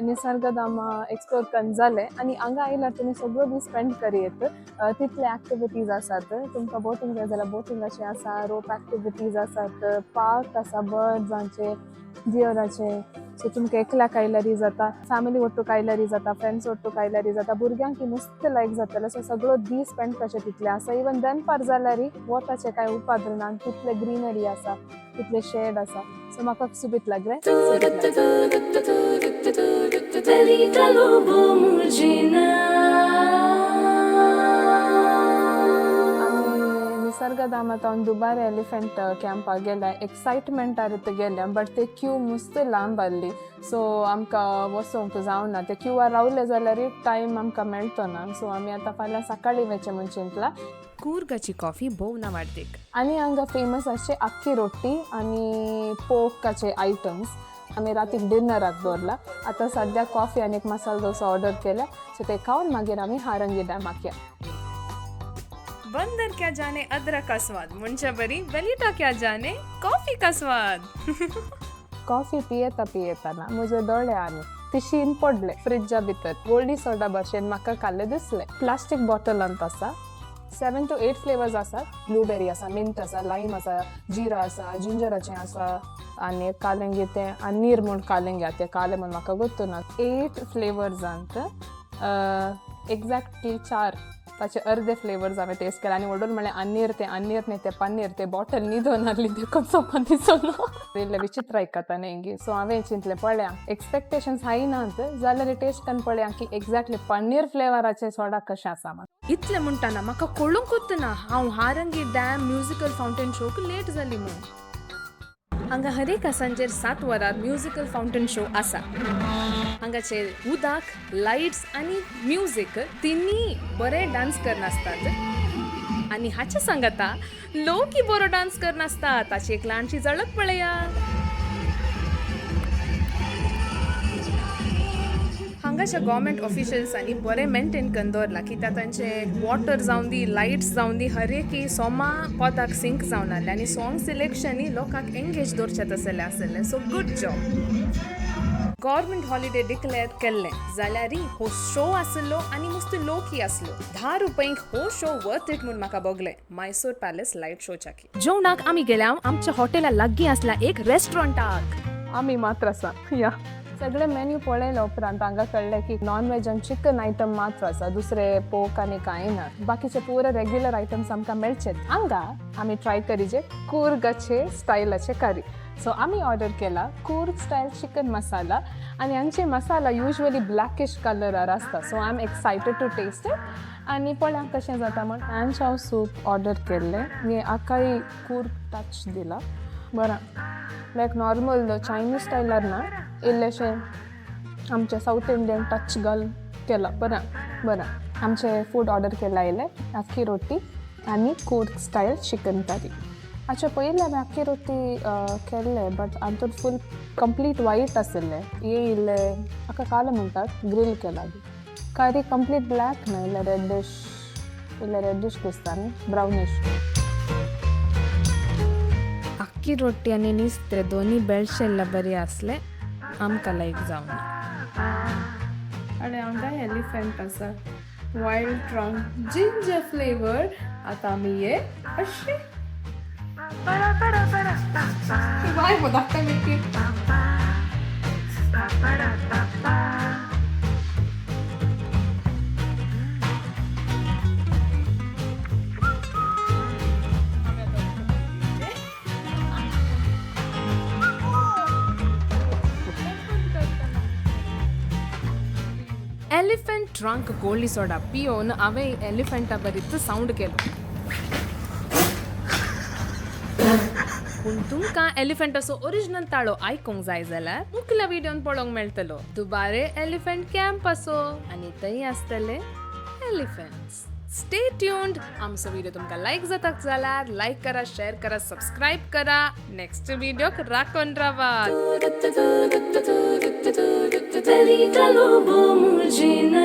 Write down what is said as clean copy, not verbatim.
निसर्गधाम explore करून जालें आनी हांगा आयल्यार तुमी सगळो दीस स्पेंड करयेत. तितले एक्टिविटीज आसात. तुमकां बोटींग जाय जाल्यार बोटिंगाचे आसा, रोप एक्टिविटीज आसात, पार्क आसा बर्ड्सांचे, डियराचे. सो तुमकां एकल्याक आयल्यारय जाता, फॅमिली ಒಟ್ಟುक आयल्यारय जाता, फ्रेंड्स ಒಟ್ಟುक आयल्यारय जाता, भुरग्यांक मस्त लायक जातलें. सो सगळो दीस स्पेंड कशें तितलें आसा. इवन दनपार जाल्यारय वताचें कांय उपाद्र ना, तितलें ग्रिनरी आसा, तितलें शेड आसा. सो म्हाका सुबीत लागलें, सुबीत लागलें. आमी निसर्गधामांत दुबारे एलिफंट कॅम्पाक गेल्या. एक्सायटमेंटार गेल्या, बट ते क्यू मस्त लांब आहली, सो आमकां वचोंक जावना. ते क्यूआर रावले जाल्यार टायम आमकां मेळटो ना. सो आमी आतां फाल्यां सकाळीं वचचें म्हूण चिंतलां. कूर्गाची कॉफी भोव ना वाडदीक. आनी हांगा फेमस आसचे अक्की रोटी आनी पोकाचे आयटम्स. आमी रातीक डिनराक दवरला. आतां सद्या कॉफी आनी एक मसाला डोसा ऑर्डर केल्या. सो ते खावन मागीर आमी हारंगी डॅमाक या. बंदर क्या जाने अदरक का स्वाद, मुंच्या बरी बेलिटा क्या जाने कॉफी का स्वाद. कॉफी पियेता पियेतना म्हजे दोळे आनी तिशीन पडले फ्रिजा भितर गोल्डी सोडा भशेन म्हाका काडले दिसले. प्लास्टीक बॉटलांत आसा. 7 टू 8 फ्लेवर्स आसात. ब्लूबेरी आसा, मिंट आसा, लायम आसा, जिरा आसा, जिंजराचें आसा आनी कालंगी तें आनीर म्हूण कालंगी आहा, तें कालें म्हूण म्हाका गोत्तू ना. 8 फ्लेवर्सांत एक्झॅक्टली 4 ताचे अर्दे फ्लेवर्स हांवें टेस्ट केले आनी व्हडून म्हणलें आनीर तें आनीर न्ही तें पनीर. तें बॉटल न्हिदोन आहली देखून सोपा दिसना. इल्लें विचित्र आयकता न्ही. सो हांवें चिंतलें पळया, एक्सपेक्टेशन्स हाय नात जाल्यार टेस्ट करून पळया की एक्झॅक्टली पनीर फ्लेवराचें सोडा कशें आसा म्हाका. इतलें म्हणटाना म्हाका कळूंकूच ना हांव हारंगी डॅम म्युजिकल फावंटन शोक लेट जाली म्हूण. हांगा हरेक सांजेर 7 वरार म्युजिकल फावंटन शो आसा. हांगाचे उदक, लायट्स आनी म्युजीक तिन्ही बरे डान्स करनासतात आनी हाचे सांगता लोकय बरो डान्स करनासता. ताची एक ल्हानशी झळक पळया. हांगाच्या गव्हर्मेंट ऑफिशियल्सांनी बरें मेंटेन करून दवरलां, कित्याक तांचे वॉटर जावन दी, लायट्स जावन दी, हर एक सोमा पोताक सिंक जावन आहलें आनी सॉंग सिलेक्शनूय लोकांक एंगेज दवरचें तसलें आसलें. So good job. Government holiday declare केल्लें जाल्यारय हो शो आसलो आनी मस्त लोकय आसलो. 10 रुपयांक हो शो वर्थ it म्हूण म्हाका भोगलें मैसूर पॅलेस लायट शोच्याकी. जेवणाक आमी गेल्या आमच्या हॉटेला लागीं आसला एक रेस्टॉरंटाक. आमी मात्र आसा या. सगळे मेन्यू पळयल्या उपरांत हांगा कळ्ळें की नॉन वेज आनी चिकन आयटम मात्र आसा, दुसरे पोक आनी कांय ना. बाकीचे पुरे रेग्युलर आयटम्स आमकां मेळचेत. हांगा आमी ट्राय करीजे कूर्गाचे स्टायलाचे करी. सो आमी ऑर्डर केला कूर्ग स्टायल चिकन मसाला आनी हांगचे मसाला युजवली ब्लॅकिश कलरार आसता. So I am excited to taste it आनी पळया कशें जाता म्हण. अँचाव सूप ऑर्डर केल्लें. हे आकाय कूर्ग टच दिला. बरें, लायक नॉर्मल चायनीज स्टायलार ना, इल्लेशें आमचें सावथ इंडियन टच घाल केला. बरें बरें. आमचें फूड ऑर्डर केलां आयलें, अक्की रोटी आनी कूर्ग स्टायल चिकन करी. हाच्या पयलीं हांवें अक्की रोटी केल्लें, बट हातूंत फूल कंप्लीट वायट आशिल्लें. हे इल्लें हाका कालें म्हणटात, ग्रील केला बी. करी कंप्लीट ब्लॅक ना, इल्लें रेडिश, इल्लें रेडिश दिसता न्ही, ब्रावनीश. अक्की रोटी आनी निस्त्रे दोनी बेळशेल्ल्या बरी आसले, आमकां लायक जावना. आनी हांगा एलिफंट आसा, वायल्ड ट्रंक जिंजर फ्लेवर. आतां आमी हे अशें बाय धाकटा मिट्टी. एलिफंट ट्रंक गोळी सोडा पियोन हांवें एलिफंटा बरीच सावंड केलो. पूण तुमकां एलिफंटाचो ओरिजिनल ताळो आयकूंक जाय जाल्यार मुखल्या व्हिडियोन पळोवंक मेळटलो. दुबारे एलिफंट कॅम्प आसो आनी थंय आसतले एलिफंट्स. Stay tuned. आमचो व्हिडिओ तुमकां लायक जाता जाल्यार लायक करा, शेअर करा, सबस्क्रायब करा. नेक्स्ट व्हिडियोक राखून रावात. Delita Lobo Murgina.